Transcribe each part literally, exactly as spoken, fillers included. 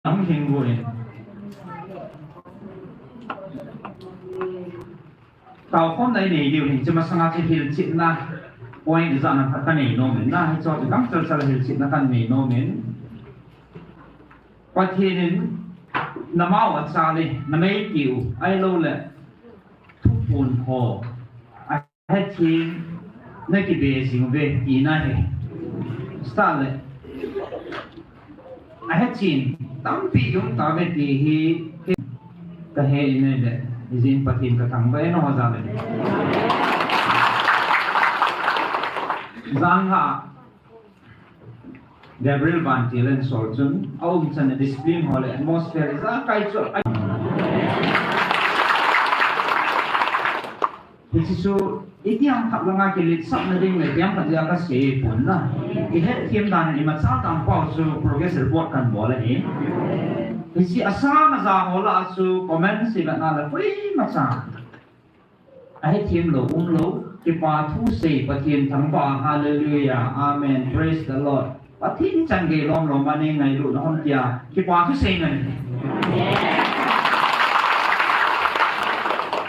hung hin go in. Taokhomna inei diu hin, hiche masanga chu hilchetna point ijat ham khat kanei nom in, na hiche chu dang chalchal hilchetna kanei nom in. Pathen in namau achal e, namei tiu, ahilouleh thuphon ho ahethem na kibe jing uve tina ahi. Start le. Ahethem tampi um tauve ti hi kahe in ahile, hijeh in Pathen kathangvah e, nangho jal le. Janhi a Gabriel Vantil in asol chun, aumchan a discipline ho le atmosphere ijakai chu a, hiche chu itiham khat langa kiletsahna ding le itiham khat jeh a kasei pon na. Ihetthem dan in imacha tangpau chu progress report kanbol ahi. Hiche asang aja ho lah a chu comment sei vetna le koimacha ahethem lou umlou, kipa thu sei, Pathen thangvah, hallelujah, amen, praise the Lord, Pathen chan gei lomlom a neingailut nahon tia kipa thu sei ngai.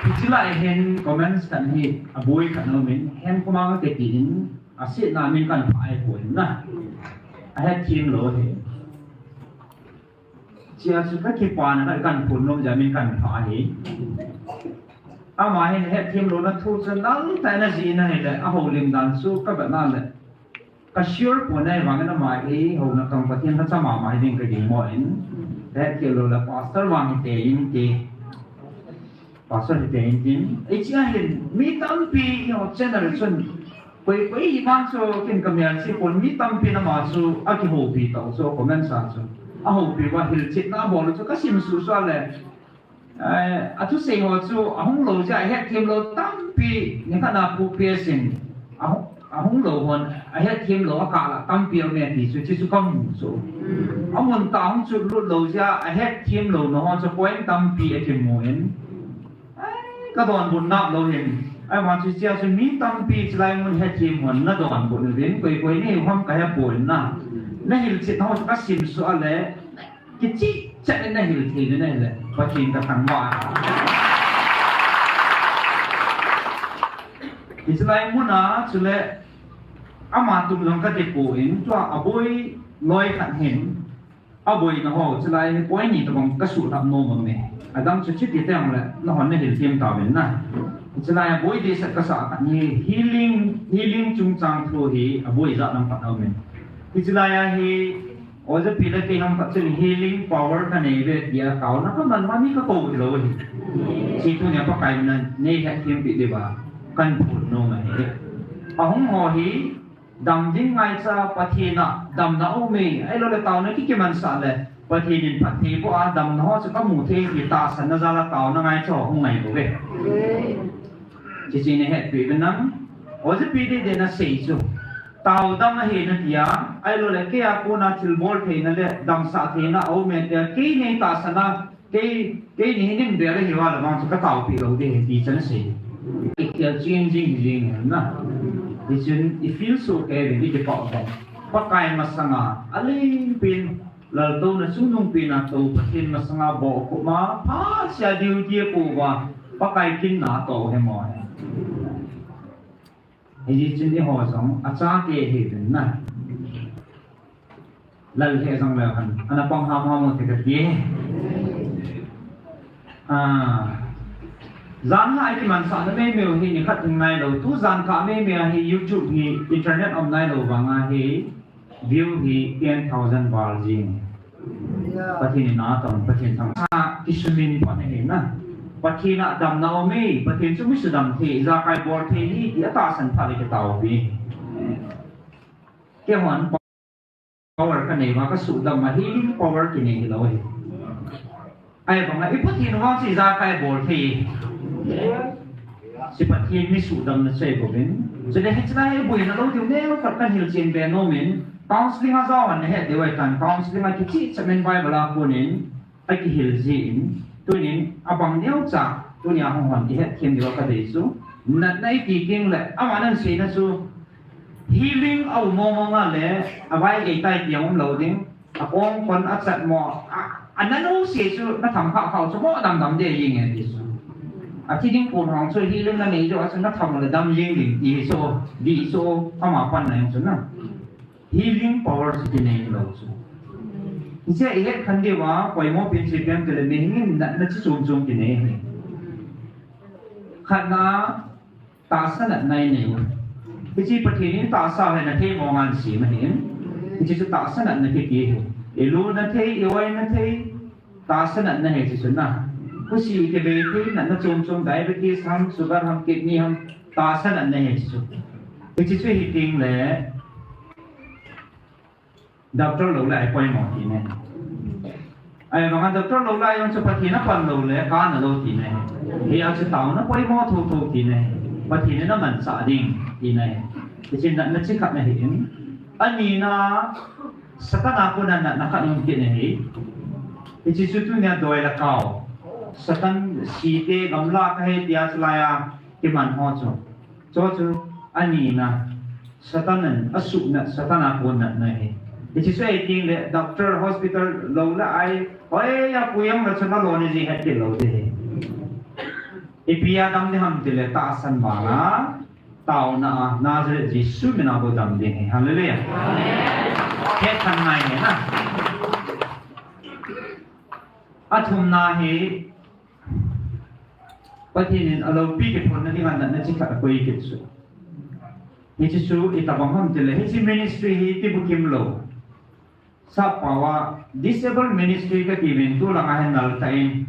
Hiche lah a hin comments khat hi, aboi khat ana um in, Henkho Mang kati in, asetna min kanphah ahipoi na. Ahethem lou ahi. Hichea chu kakipana, kaphonnom jeh a min kanphah ahi. Ama hin hethem louna thu chu naltah in ajih in ahile, ahoulim dan chu kavetna le, ka sure pon, ahivangin ama hi houna tong Pathen lhacha mama hiding kaginmo in, kahetkhel lou le pastor vang hite inte. Pastor hite intin, hichea hin mi tampi, eiho channel chun, koi koi hi vang chu kin kamelchih pon, mi tampin ama chu akihoupi tau chu, comment sa chu ahoupi uva, hilchetna abol u chu kasim suhsuh le, athusei ho chu ahung lou jeh a ihetthem lou tampi, nikhat a Pu P S in ahung lou hon, ahetthem lou akah lah tampi aume ti chu, hiche chu kamu chu. Amun tah a hung chutlut lou jeh a ahetthem louna ho chu point tampi akimu in, kadonbut nap lou hin. Ahivang chu hichea chu mi tampi chulai mun hetthem hon nadonbut uvin, koi koi nahiu ham kahepon na. Nahilchetna ho chu kasimsuh a le, kicheh chet in nahil thei uvin ahile, Pathen kathangvah. Hiche lai muna chule ama tum jong katipon, tua aboi loi khat hin, aboina ho chulai hi point ni tobang kasuhlhap nom ume. Adang chu chuti teng le nahon nahilthem tauvin na. Chulai aboi dehset kasah khat hi healing, healing chungchang thu hi aboi ijat ham khat aume. Hiche lai a hi, Ojapi le kei ham khat chun healing power kanei uve tia taona kaman uva mi kakou hilou ahi. Hiche tunia Pakai min a neihetthempi diuva kaphonnom ahi. Ahung ho hi, dam ding ngaicha, Pathen a damna aume, ahiloule taona kikimansah le, Pathen in phattheiboh a damna ho chu kamu thei ti tahsanna jal a taona ngaicha ho hung ngai bouve. Hiche chu nahetpeh uvin lang, Ojapi dede nasei chu, tao dam ahi natia, ahiloule keia kona thilbol theina le damsah theina aume tia, kei neitahsan a, kei, keini hi ninbel ahiuva le vang chu kataopeh lou ding ahi ti chu nasei. Ikhel ching jing hi jeng hi na. Hichun i feel soh kei uvin, ikipah uvin. Pakai masanga alenpen, laltouna chungnungpen a tou Pathen masanga bohkhup a, phatsea duty apoh uva, Pakai kinna atoh u hemo. Hijeh chun eiho jong achate hiuvin na. Lal he jong leu hen, ana pang hamham u te kati. Janhi a ikimansahna meimei u hi nikhat hung nailou, tu jan kah meimei a hi YouTube hi internet um nailou vanga hi view hi ten thousand val jing. Pathen in atong, Pathen thangvah, kisumin pon ahi na. Pathen a damna aume, Pathen chu mi sudam thei, ijakai bol thei hi ti atahsan phat le kitaopi. Keihon power kanei uva kasuhdam a healing power kinei hilou ahi. Ahivanga i Pathen vang chu ijakai bol thei. Hiche Pathen mi suhdamna chu ahibouvin. Chule hiche lai hi boina lou diu neokhat kahin hilchen be nom in, counselling a jao hon nahet diu ahitan, counselling a kicheh chet in Bible a konin akihil jin, tunin abang neocha tunia hung hon ihetthem diu kadei chu, natna iti tengle aman aseina chu healing aum mong mong a le, avai gei tai ti aum lou ding, akong kon achat mo, a Ana lo se chu na tham kha kha chu mo dam dam de yin e ti chu. A thi ding pon hong chu healing na nei jo a chu na tham le dam yin ding ti chu, di chu, ama pan na yang chu na. Healing power chu kinei lo chu. Hiche i het khan diu va, poimo pen chi pen te le mi hing in na, na chi chom chom kinei hi. Khat na, tahsa natna i nei u. Hiche Pathen in tahsa hi na thei mo ngan si ma hin. Hiche chu tahsa natna kiti hi. I lu na thei, i oi na thei, tahsa natna hi chu na. Kusi i kibei thei, natna chom chom, diabetes ham, sugar ham, kidney ham, tahsa natna hi chu. Hiche chu hi ting le, doctor lo le ai poimo ti ne. Ai, vanga doctor lo le ai, ang chu Pathen a pan lo le, ka na lo ti ne. Hi a chu taona poimo tho tho ti ne. Pathen in a manchah ding ti ne. Ti chin na, na chi khat na hi in. Ani na, Satan a kon a na, na khat um ti ne hi. Ti chi chu tunia doi le kau. Satan si te gamla ka he ti a chu lai a, kiman ho chu. Chu chu, ani na. Satan in a suh na, Satan a kon natna hi. Hiche chu ei ting le, doctor, hospital lo le ai, hoi a pui ang le chu na lo ni ji het ti lo ti hi. Ipi a dam ni ham ti le, tahsan vang a, taona a, Nazareth Jesu min a bou dam ding hi. Hallelujah. Amen. Het khan ngai hi na. A thumna hi, Pathen in a loupi kiphonna dinga natna chi khat a koi kit chu. Hiche chu itobang ham ti le, hiche ministry hi ti bukim lou. Sap pao a disabled ministry ka ti uvin tu langa hin nal tah in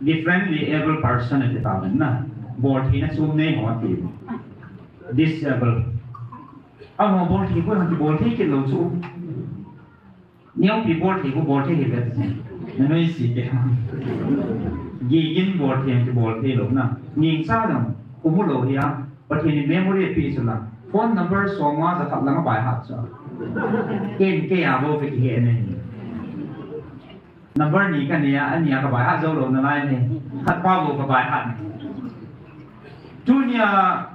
differently abled person a ti ta uvin na. Bol thei na chom nei ho ti. Disabled. Amaho bol thei ko han ti bol thei kit lou chu. Neo pi bol thei ko bol thei hi ve. Na noi si ke. Gigin bol thei ki bol thei lou na. Ning cha dam. Ko mu lou hi a. Pathen in memory a pi chu la. Phone number som nga za khat langa bai hat chu. Ken ke a bol pe ki he ne. Number ni ka nei a, ani a ka bai hat jou lou na lai ne. Khat pa bou ka bai hat ne. Tunia,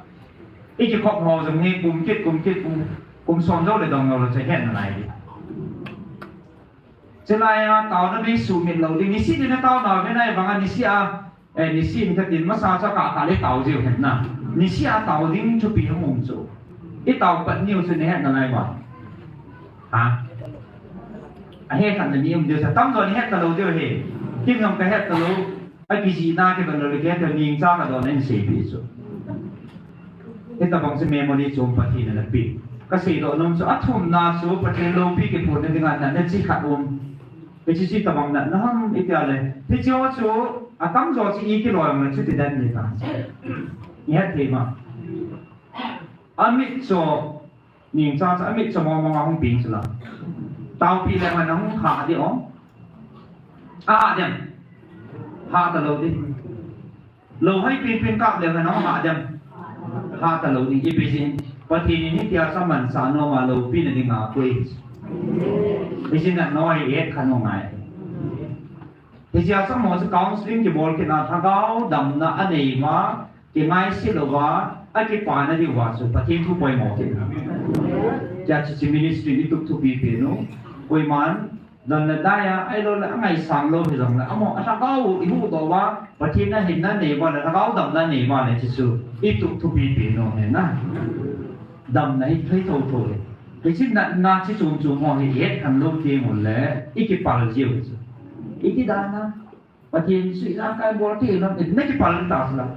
i kikhop ho jong hi kum kit, kum kit, kum, kum som jou le dong lou le che het na lai di. Chulai a taona bei sumil lou ding, nisih ni na taona ve nai vang a nisih a, eh, nisih ni ka tin masa chu ka ka le tao jiu hen na. Nisih a tao ding thupi hung um chu. I tao pat niu chu ni het na lai ba. Ha? A het khan na ni um diu sa tam jo ni het ta lou diu he. Kin ngam ka het ta lou. A kijihna kibang lou le, kei te ning cha ka don in seipi chu. Hitabang chu memory chu Pathen in ana pe. Ka seidoh nom chu, a thumna chu Pathen loupi kiphonna dinga natna chi khat um. Hiche chu tabang natna ham i ti a le. Hiche ho chu atam jo chu i kiloi le chu ti dan ni ta. I het thei ma. A mit chu Ning cha cha a mit cha mong mong a hung ping chu la. Taopi le man a hung ha di o. A ha dem. Ha ta lou di. Lou hai ping ping kap le man a hung ha dem. Ha ta lou di. Ipi jin. Pathen in hitia cha mansa nom a loupi na dinga koi. Ipi jin na noi et kha no ngai. Hitia cha mo cha counseling kibol kit na lhagao damna a nei ma. Kingaise louva, a kipana diuva chu Pathen thu poimo kit na. Tia chu chi ministry ni tup thupi pen u. Koiman, don le dai a, ahilou le, a ngaisang lou hijongle, amaho, a lhagao u i huhdoh uva, Pathen a hinna nei uva le, lhagao damna nei uva le, chi chu, i tup thupi pen u hi na. Damna hi thei tho tho le. Hiche natna chi chom chom ho hi, i het khan lou teng ule, i kipal jiu chu. I ti dan a. Pathen chu ijakai bol thei lam, na kipal ta sila.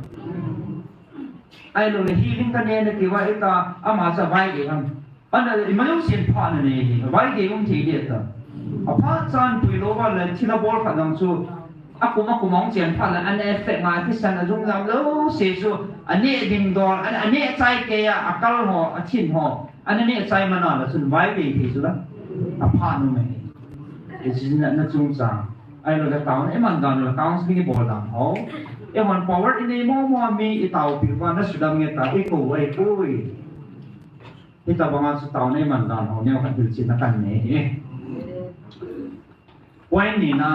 Ahilou le healing ka nei na ti uva ita ama cha vaigei ham. Ana ima jong sen pha na nei hi, vaigei um thei di ta. Aphat chan pui lou uva le thil a bol khat jong chu. Akum akum a hung chen phat le ana effect ngai thisan a jung jam lou se chu. Aneh ding dol, ana, aneh chai kei a, akal ho, athin ho. Ana neh chai man a la chun vaigei thei chu la. Apha nom e. Hiche natna chungchang. Ahilou le taona i man dan u le counseling i bol dan ho. Eihon power i nei mo mo a mi i taopi uva na sudam nge ta i kou ai pui. Hitabang a chu taona i man dan ho neo khat hilchetna kan nei e. Point ni na,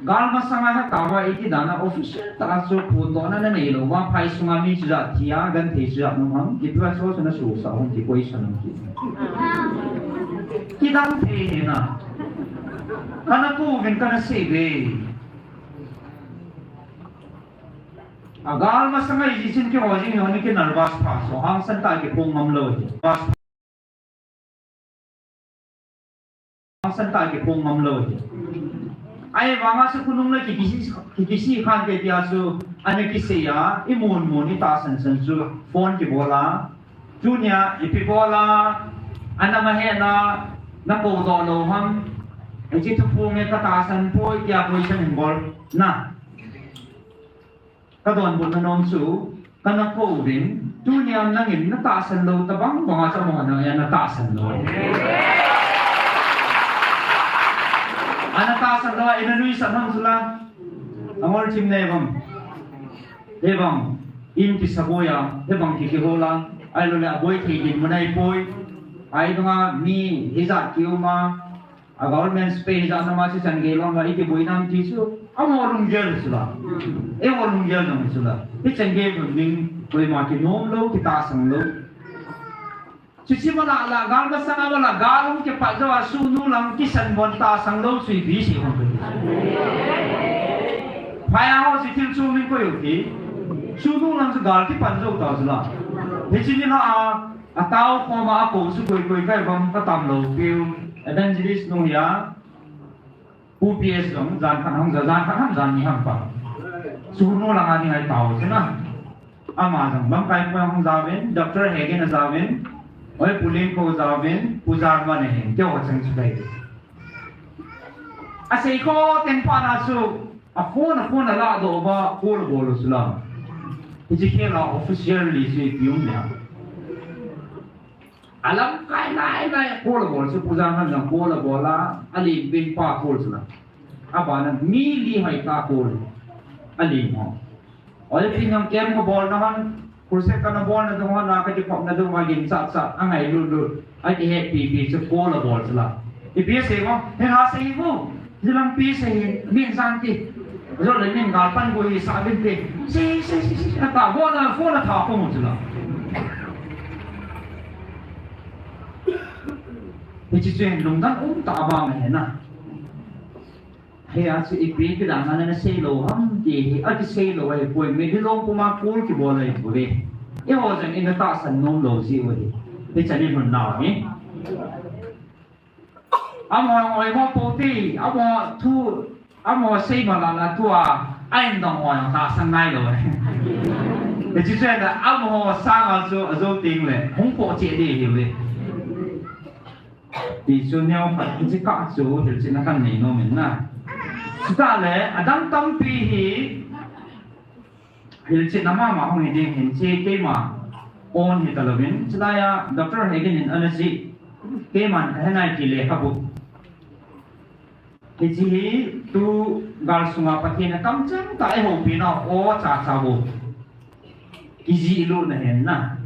gal masang a heta uva i ti dan a official tah a chu phondohna na nei lou uva, phai sunga mi chujat thi a, genthei chujat nom ham, kiti uva chu chu na susah hung ti question hung ti. Kidang thei hi na. Kana kou vin kana sei ve. Agal masanga ijeh ichan keiho jing ho ni ki nervous pha so hangsan tah kiphong ngam lou hi. Hangsan tah kiphong ngam lou hi. Ahivanga chu khonung le ki, ki, ki, kisi khan te tia chu ana kisei a, imun mun itahsan san chu phone kibol a. Tunia ipi bol a, ana ma hena, na kou doh lou ham. Hiche thuphong e katahsan poi tia question hin bol na. Ka donbutna nom chu, kana kou vin, tunia nangin na tahsan lou tabang banga chu amaho nangin ana tahsan lou. Ana tahsan lou, ina nuisat ham chula. Angol thim nei bang. Hibang, in kisa boi a, hibang ki kihol a, ahilou le aboi thei dinmun ahipoi. Ahivanga mi hijat ki um a, A government space a nama chu chan gei lom la iti boi nam ti chu. Amaho lunggel chu la. Eiho lunggel jong chu la. Hichan gei lhun ding koima kinom lou, kitahsan lou. Chuche mala la, gal masanga mala, gal hung kipat jou a, sunu lang kisan bon tahsan lou, chu ipi sei hung koi. Phai a ho chu thil chu min koi u ti. Sunu lang chu gal kipan jou ta chu la. Hiche ni la a, Atao khoma akou chu koi koi kai bang katam lou piu. Evangelist nu hi a. Pu P S jong, jan khat hung ja, jan khat ham jan ni ham pa. Sunu langa ding ahi tao chu na. Ama jong, bang kai pa hung ja uvin, Doctor Hegin aja uvin, oi Pu Lengkho aja uvin, Pu Jarman ahin, keiho chang chu kai. Asei kho teng pa na chu, A phone, a phone ala doh uva, call abol u chu la. Hiche khel a officially chu ipi um le. Alamkai lai lai call abol chu Pu Janhan jong call abol a, alenpen pa call chu la. Abana mi li hoi ta call. Alen ho. Oi, ipi jong kem kabol na hon, Crusade kana bolna dung hon a, kakikhopna dung a, ginchat chat, angailut lut, akihetpi pi chu call abol chu la. Ipi asei mo, hin asei mo, hiche lampi sei hin, min sang ti. Ajole min gal pan go hi sa bin te. Sei, sei, sei, sei, ata, phone a, phone a tha ko mo chu la. Hiche chu hin lungdon um tah a vang ahi na. Hia chu ipi ti dan a na sei lou ham ti hi, akisei lou ahipoi, midang lom puma call kibol ahipoi. Eiho jong ina tahsan nom lou ji u ahi. Hichan in hun nau hi. Amaho oimo pou ti, amaho thu, amaho sei mala la tua, a in dong ho jong tahsan ngai lou. Hiche chu a, amaho sanga chu ajou teng le, hung po che di hi ve. Ti chu neo khat hiche kah chu hilchetna kanei nom in na. Chutah le, adang tampi hi hilchetna mama hung hi ding hin che keima own hi talouvin. Chulai a Doctor Hegin in ana jih, keiman kahe nai ti lekhabu. Hiche hi tu gal sunga Pathen in akamcheng tah a eihoupi nau aw chacha bou. Kijih lutna ahin na.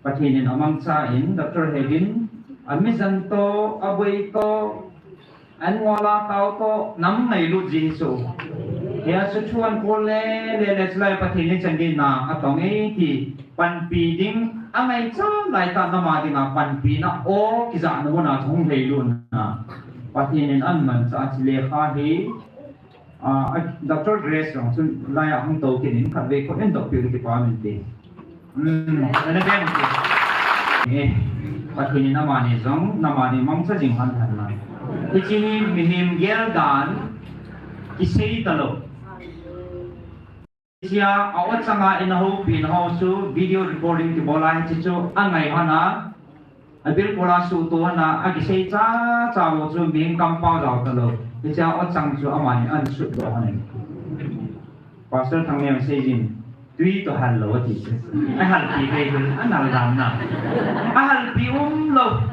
Pathen in amangcha in Doctor Hegin, amijan toh, aboi toh, angol a tao toh, nam ngailut ji chu. Hia chu thu ankol le, le, le, chulai Pathen in chan gei na atong e ti panpi ding, angaicha lai tah nama dinga panpina aw kijahna muna chu hung lhailut na. Pathen in amancha a chu lekha hi, Ah, a, Doctor Grace jong chun lai a hung tou kit in khatvei khut in doh piu kipah in te. Hmm, ana ve in te. Eh, Pathen in amani jong, namani mangcha jing hen hen lang. Hiche hi mihem gel dan kisei talou. Hichea, a-o changa ina houpina ho chu video recording kibol a hiche chu angai hon a, abilkol a suhto hon a, akisei cha cha bou chu mihem kampao jao talou. Hichea o chang chu amani ana sutdoh hon in. Pastor Thangmeng seijin, tui toh hal lou ati chu. Ahalpi kei hil, anal dan na. Ahalpi umlou.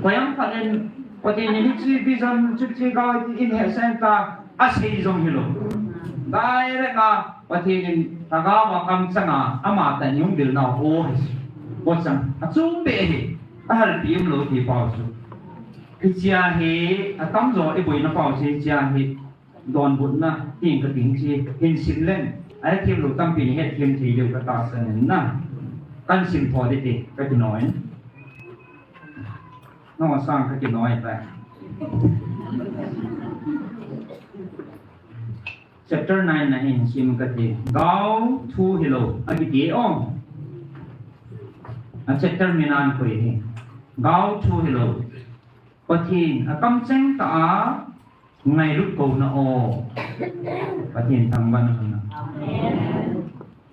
Koiham khat in, Pathen in hiche vision chu che ga in hesah ta, asei jong hilou. Direct a, Pathen in lhagao a kamchang a, ama tah in hung vil nau aw hi. Aw chang, achom beh ahi, ahalpi umlou ti pau chu. Hichea hi, atamjo iboina pau chu hichea hi, donbutna, ting kating chu, hin sim leng, ahethem lou tampi in hethem thei diu katahsan in na. Kahin sim tho ding ti, kakinoi in. Nangho sang kakinoi tai. Chapter nine na hin sim kati. Gao thu hilou akiti o. A chapter min a koi hi. Gao thu hilou. Pathen akamcheng tah a ngailut kouna o. Pathen thangvah in umhen.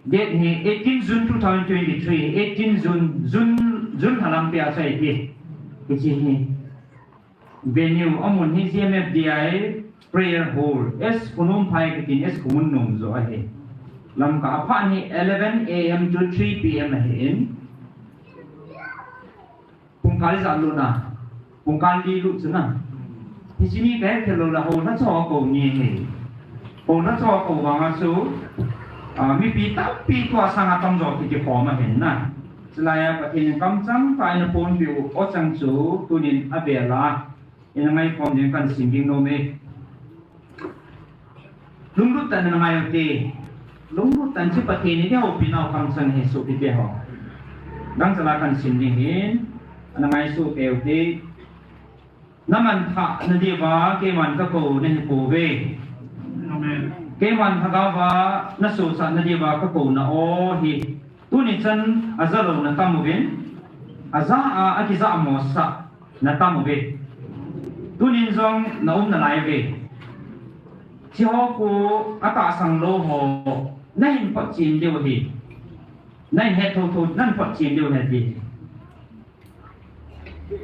Date hi eighteen June two thousand twenty-three, eighteen June, June, June lha lam pia chai ti. Hiche hi. Venue amun hi G M F D I prayer hall. S Khonumphai kiti, S Khonumjo ahi. Lamka aphat hi eleven A M to three P M ahin. Pungkal ijat lut na. Pungkal li lut chu na. Hiche ni kahe thei lou la houna cho kou ni hi. Houna cho kou vang a chu, a, mipi tampi tua sanga tamjo kikikhom ahin na. Chulai a Pathen in kamcheng tah in aponpiu o chang chu tunin avel a ina ngaikhom ding kan sim ding nom e. Lunglut tah in ana ngai ute. Lunglut tah in chu Pathen in eihoupi nau kamcheng hi sopi teho. Gangchal a kan sim ding hin, ana ngai soh teute. Na manthah nadiuva keiman kakou nahi pouve. Amen. Keiman lhagao va nasosah nadiuva kakouna o hi. Tuni chan aja lou na tam uvin, aja a, akija mosah na tam uve. Tunin jong na um nalai uve. Hiche ho khu atahsan lou ho nahin photchen diu ahi. Nahin het thotho, nahin photchen diu ahi ti.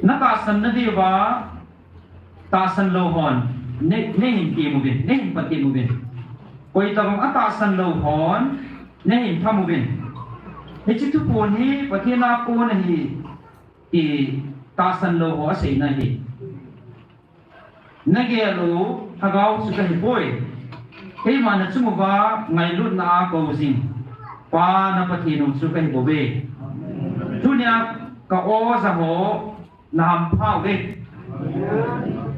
Na tahsan nadiuva, tahsan lou hon, nei, neihin tem uvin, neihin photchen uvin. Koi tabang atahsan lou hon, neihin tham uvin. Hiche thuphon hi Pathen a kon ahi, ti tahsan lou ho aseina ahi. Nagel u lhagao chu kahipoi. Keiman nachung uva ngailutna a kou jing pa na Pathen u chu kahi bouve. Tunia ka o ja ho nahampha uve.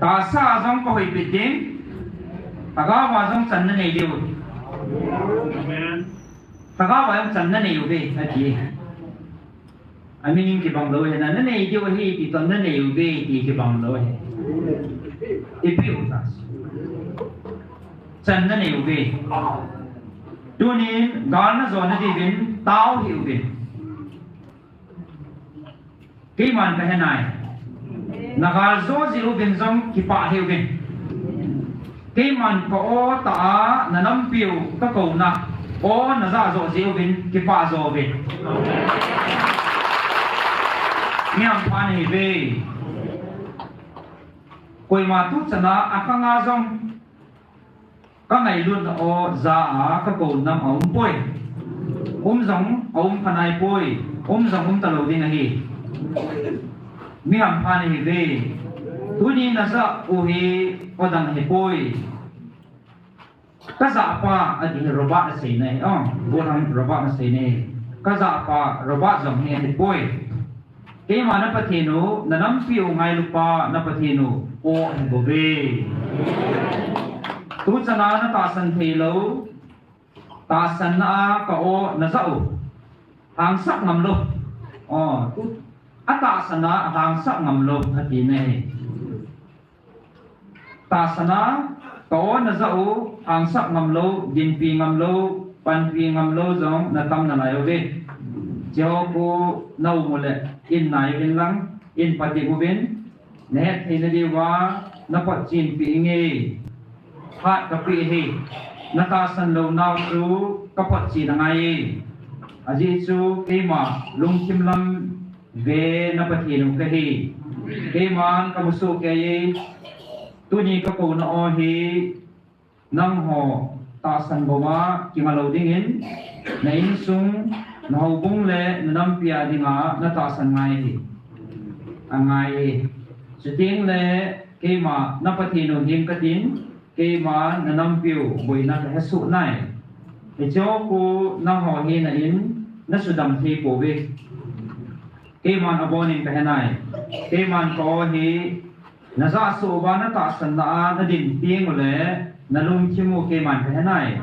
Tahsa a jong kahoipeh ding. Lhagao a jong channa nei diu. Lhagao a jong channa nei uve, ati. A meaning kibang lou ahi na, nanei diu ahi ti toh nanei uve ti kibang lou ahi. Ipi u ta. Channa nei uve. Tunin gal najo nadiuvin tao hih uvin. Keiman kahe nai. Nagal jo jeh uvin jong kipah hih uvin. Keiman ka o tah a nanampiu kakouna o najah jo jeh uvin kipah jo uve. Mi hampha nahiuve. Koima tuchan a akhang a jong kangailutna o ja a kakou nam aumpoi. Um jong aum kha naipoi. Um jong um talou ding ahi. Mi hampha nahiuve. Tuni najah u hi odang ahipoi. Kajah pa, ati hi Robert aseina ahi, o, Bolhang Robert aseina ahi. Kajah pa Robert jong hi ahipoi. Keima na Pathen u, nanampiu ngailupa na Pathen u o ahibouve. Tuchan a natahsan theilou, tahsanna a ka o najah u hangsap ngamlou. O, tu, atahsan a hangsap ngamlou atina ahi. Tahsan a ka o najah u hangsap ngamlou, dinpi ngamlou, panpi ngamlou jong natam nalai uve. Hiche ho khu naum uleh in nai uvin lang, in pati uvin, nahetthei nadiuva naphotchenpi inge. Phat kapeh ahi. Natahsan lou nau chu kaphotchen angai e. Ajeh chu keima lungthim lam ve na Pathen u kahi. Keiman kamusoh kei e. Tuni kakouna o hi nangho tahsan bou a kinga lou dingin, na insung, na houbung le nanampi a dinga natahsan ngai ahi. Angai e. Chuteng le keima na Pathen u hing katin, keima nanampiu boina kahesoh nai. Hiche ho khu nangho hina in nasudam thei pouve. Keiman abonin kahe nai. Keiman ka o hi najah soh uva natahsanna a nadin teng uleh nalungthim u keiman kahe nai.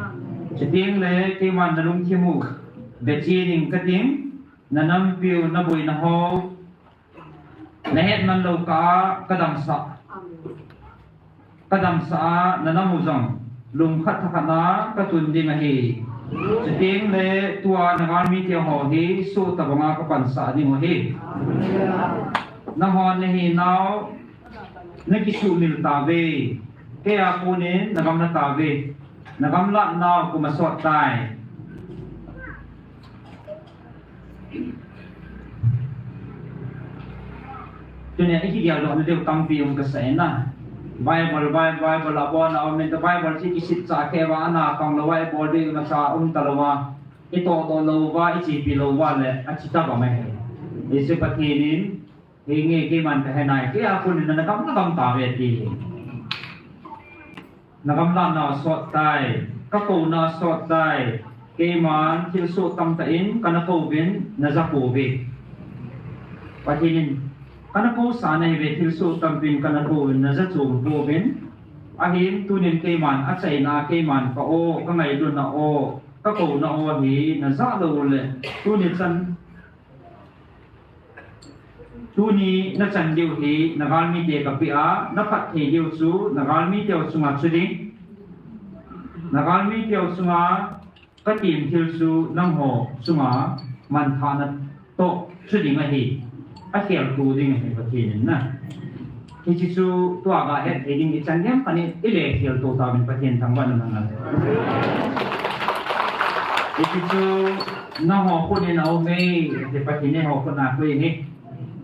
Chuteng le keiman nalungthim u veche ding kating, nanampiu naboina ho nahet man lou kah a kadamsah. Kadamsah a nanam u jong lungkhat thakhat na katun ding ahi. Chuteng le tua nagalmi teho hi soh tabanga kapansah ding ahi. Nahon nahinau nakisuhmil tauve. Keia konin nagamla tauve. Nagamla nau kum asot tai. Tunia ikigel doh nadiu tampi um kasah e na. Bible, Bible, Bible, abon a um in, Bible chu kisit cha keuva ana kang louva, ibol ding imacha um talouva, itoh doh louva, ichepi louva le achi tabang ahi. Hiche Pathen in, henge keiman kahenai, keia konin nagam nagam tauve ati. Nagamla nau asot tai, kakouna asot tai, keiman thilsoh tamtah in kana kouvin, naja pouve. Pathen in, kana kousa nahiuve, thilsoh tampin kana kouvin, naja chom pouvin. Ahin tunin keiman achaina, keiman ka-o, kangailutna o, kakouna o hi najah lou le, tuni chan Tuni nachan diu hi nagalmite kapeh a, naphatthei diu chu nagalmi teu chunga chu ding. Nagalmi teu chunga katem thil chu nangho chunga manthahna toh chu ding ahi. Akhelto ding ahi Pathen in na. Hiche chu tua gahet thei ding ichan diam khat in ile khelto tauvin Pathen thangvahna mang e. Hiche chu nangho khut in aume, ti Pathen in eiho khut a akoi e.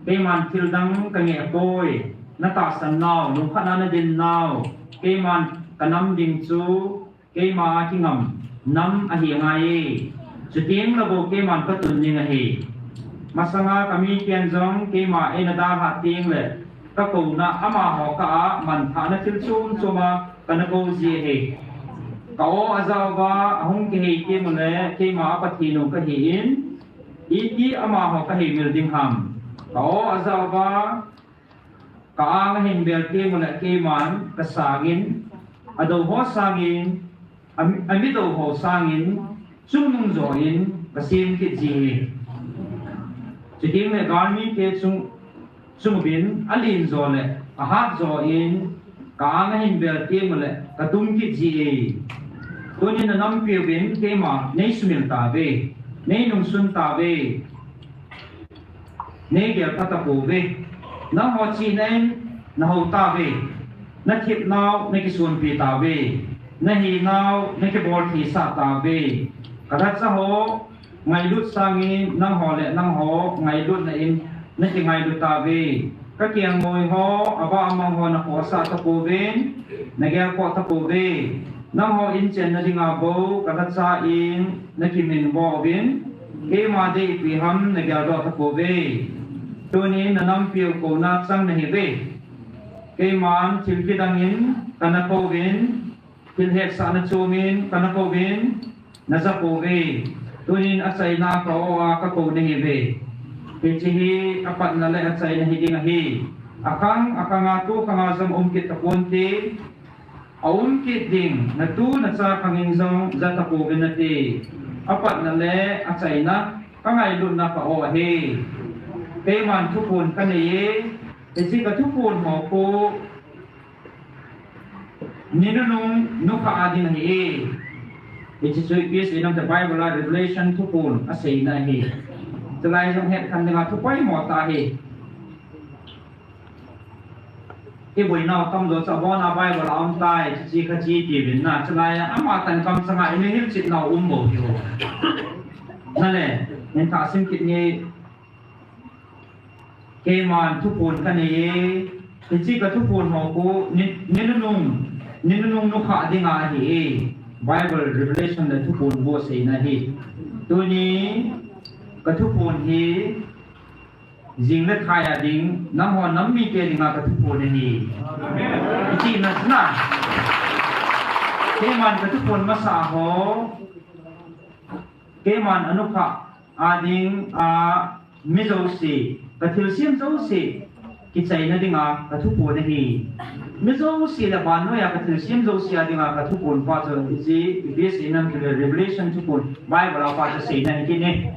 Keiman thil dang kangeh poi, natahsan nau, lungkhat a nadin nau, keiman kanam ding chu, keima kingam nam ahi ngai e. Chuteng le bou keiman katun ding ahi. Masanga kamiten jong keima eina dalhah teng le kakouna amaho kah a manthahna thil chom chom a kana kou ji ahi. Ka-o ajah uva ahung kihei teng ule keima a Pathen u kahi in, iti amaho kaheimil ding ham. Ka-o ajah uva ka-ang ahin bel teng ule keiman kasangin, adou ho sangin, ami, amidou ho sangin, chungnung joh in kasem kit ji e. Chuteng le galmite chung, chung uvin alen jo le ahat jo in, ka-ang ahin bel teng ule katum kit ji e. Tunin nanampiuvin keima neisumil tauve, neinungsun tauve. Neigel pha tapouve. Nangho chihna in nahou tauve. Nathep nau nakisonpi tauve. Nahi nau nakibol theisah tauve. Kalhacha ho ngailut sangin nangho le nangho ngailutna in nakingailu tauve. Kakeng ngoi ho, avah amang ho nakhohsah tapouvin, nagelkhoh tapouve. Nangho inchenna dinga bou kalhacha in nakiminvo uvin, keima deipi ham nageldoh tapouve. Tunin nanampiu kouna chang nahiuve. Keiman thil kidang in kana kouvin, thil hetsahna chom in kana kouvin, naja pouve. Tunin achaina ka-o a kakou nahiuve. Hiche hi apatna le achaina hiding ahi. Akhang, akhanga tu khanga jong um kit taponte. Aum kit ding natu nacha khangin jong ja tapouvin nate. Apatna le achaina kangailutna ka-o ahi. Keiman thuphon kanei e. Hiche kathuphon ho khu ni nunung nukhah a ding ahi e. Hiche chu ipi asei nam ti Bible a Revelation thuphon aseina ahi. Chulai jong hetkhen dinga thu poimo tah ahi. Iboinau tamjo chu abona Bible a um tai, chuche kha che tiuvin na, chulai a ama tah in kamchanga ina hilchetnau um bou hiu. Nale, nintha sim kit nge, keiman thuphon kanei e, hiche kathuphon ho khu ni, ni nunung, ni nunung nukhah dinga ahi e. Bible Revelation le thuphon bou aseina ahi. Tuni kathuphon hi jing le thai a ding, nangho nam mite dinga kathuphon ahi. Amen. Itina chu na. Keiman kathuphon masa ho. Keiman anukhah a dinga mi jouse, kathilsem jouse kichaina dinga kathuphon ahi. Mi jouse le vannoiya kathilsem jouse a dinga kathuphon pa chu hiche ipi asei nam ti le Revelation thuphon Bible a pa chu aseina ahi kit e.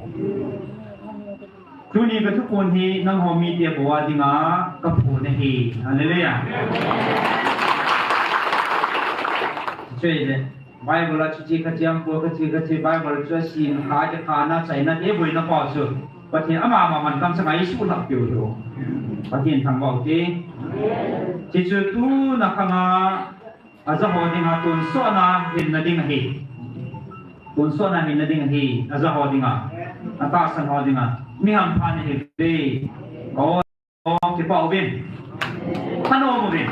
Tuni kathuphon hi nangho mite bou a dinga kaphon ahi. Hallelujah. Chule, Bible a chuche kha chiam po, kha chi, kha chi, Bible chu asim kha, kha na chaina te boina pa chu. Pathen ama ama man kam changa isuhlhah peh u. Pathen thangvah u te. Chuchu tuna khanga aja ho dinga tonsot na hinna ding ahi. Tonsot na hinna ding ahi, aja ho dinga. Atahsan ho dinga. Mi hampha nahiuve. Ka o, kipah uvin. Thanom uvin.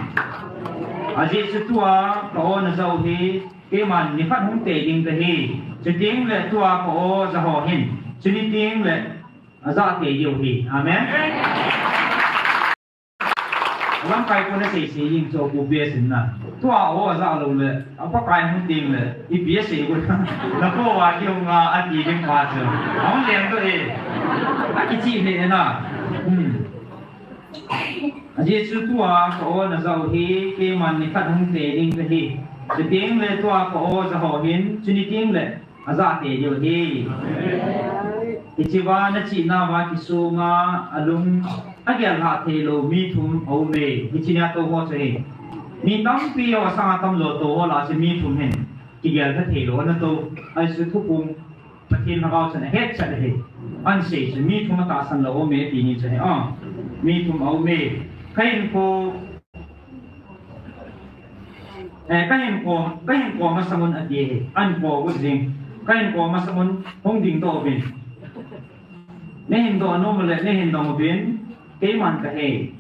Ajeh chu tua ka o naja u hi, keiman nikhat hung tei ding kahi. Chuteng le tua ka o ja ho hin, chuni teng le aja tei diu ahi. Amen. Lamkai pon asei sei jing chu pu pe sin na. Tua o aja lou le, a Pakai hung teng le, ipi asei u. Na po va ki hung a, ati ding pa chu. Ahung leng doh e. Akichih le na. Hmm. Ajeh chu tua ka o naja u hi, keiman nikhat hung tei ding kahi. Chuteng le tua ka o ja ho hin, chuni teng le aja tei diu ahi. Hichea nachihnauva kisonga alung agel lhah theilou mi thum aume. Hiche nia tou ho chu ahi. Mi tampi ho sanga tamjo tou ho lah a chu mi thum hin kigel lha theilou ana tou. Ajeh chu thuphong Pathen Lhagao chun ahetchet ahi. Ahin sei chu mi thum atahsan lou aume ti ni chu ahi. A, mi thum aume. Ka hinkho, eh, ka hinkho, ka hinkho masang un ati ahi. Ahin kou jing. Ka hinkho masang un hung dingdoh uvin. Nahin doh nom le nahin dong uvin. Keiman kahe.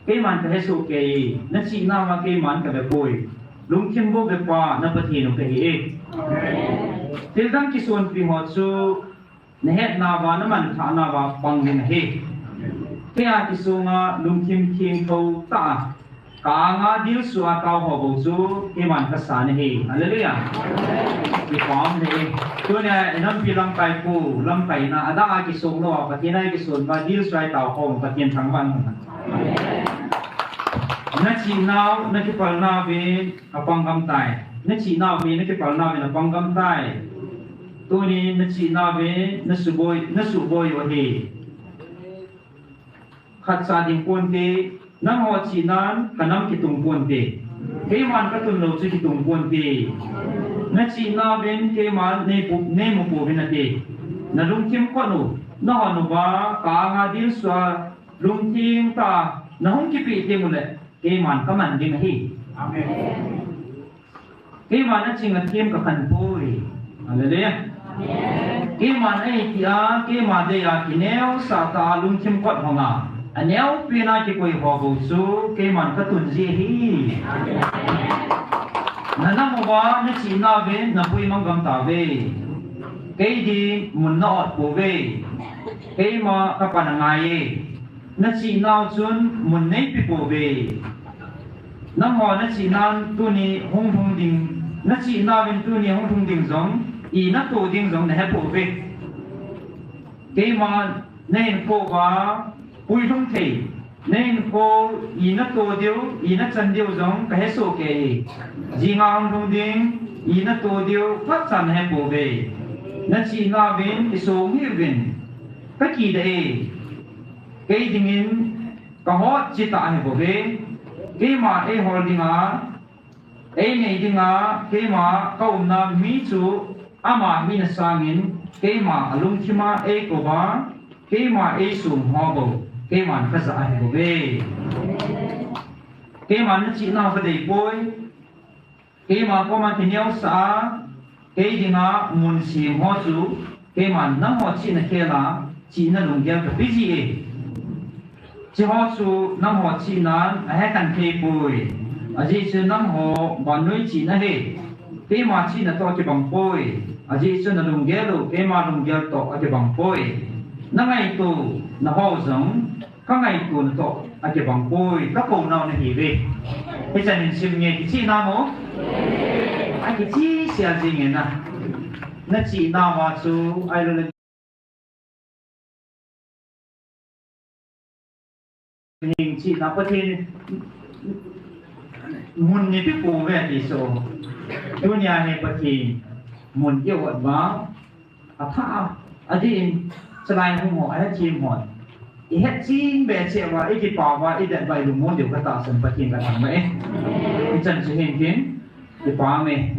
Keiman kahe soh kei e, nachihnauva keiman kave poi. Lungthim bou vepa na Pathen u kahi e. Thildang kisonpi ho chu nahetnauva, namanthah nauva pang ding ahi. Keia kisonga lungthim thengtho tah a, ka anga dilsuh a tao ho bou chu keiman kasan ahi. Hallelujah. Kipah e. Tunia inampi lamkai pu, lamkaina, adang a kisong lou a, Pathen a kisonpa, dilsuh a tao ho, Pathen thangvah in. Nachihnau, nakipalnau vin apang gam tai. Nachihnau vin, nakipalnau vin apang gam tai. Tuni nachihnau vin, nasuboi, nasuboi u ahi. Khatcha ding ponte, nangho chihnan kanam kitung ponte. Keiman katun lou chu kitung ponte. Nachihnau vin keiman neipu, neimu pouvin ati. Nalungthim kot u, nahon uva, ka anga dilsuh a, lungthim tah a, nahung kipeh teng uleh, keiman kaman ding ahi. Amen. Keiman aching athem kakhen poi. Hallelujah. Keiman ahitia, keima deija kineosah tah a lungthim kot hong a, aneopen a kikoi ho bou chu keiman katun ji ahi. Nanam uva nachihnau vin napui mang gam tauve. Kei ding mun na-ot pouve. Keima kapan angai e. Nachihnau chun mun neipe pouve. Nangho nachihnan tuni hung lhung ding, nachihnau vin tuni hung lhung ding jong, ina to ding jong nahe pouve. Keima nahinkho uva puilhung thei, nahinkho ina to diu, ina chan diu jong kahe soh kei e. Jinga hung lhung ding, ina to diu, phatcha nahe pouve. Nachihnau vin, kisong hih uvin, kakidah e. Kei dingin, kahot chitah ahi bouve. Keima eihol dinga, einei dinga, keima kaumna mi chu ama hina sangin, keima alungthima eikouva, keima eisong ho bou, keiman kajah ahi bouve. Keiman nachihnau kadei poi. Keima koma kineosah a, kei dinga mun sem ho chu, keiman nangho chihna khel a, chihna lunggel kape ji e. Hiche ho chu nangho chihnan ahekhen thei poi. Ajeh chu nangho vannoi chihna ahi. Keima chihna toh akibang poi. Ajeh chu nalunggel u, keima lunggel toh akibang poi. Nangaito nahou jong, kangaito natoh akibang poi, kapounau nahiuve. Hichan hin sim nge, kichihna mo? Akichi sia jing e na. Nachihnauva chu, ahilouleh, hing chihna Pathen, mun neipe pouve ati chu. Tunia hi Pathen, mun i-ot uva, athah a, adih in, chalai hung ho, ahethem ho. Ihetchen beh cheh uva, ikipah uva, idet uva, ilungmon diu katahsan Pathen kathangvah e. Ichan chu hin tin, kipah e.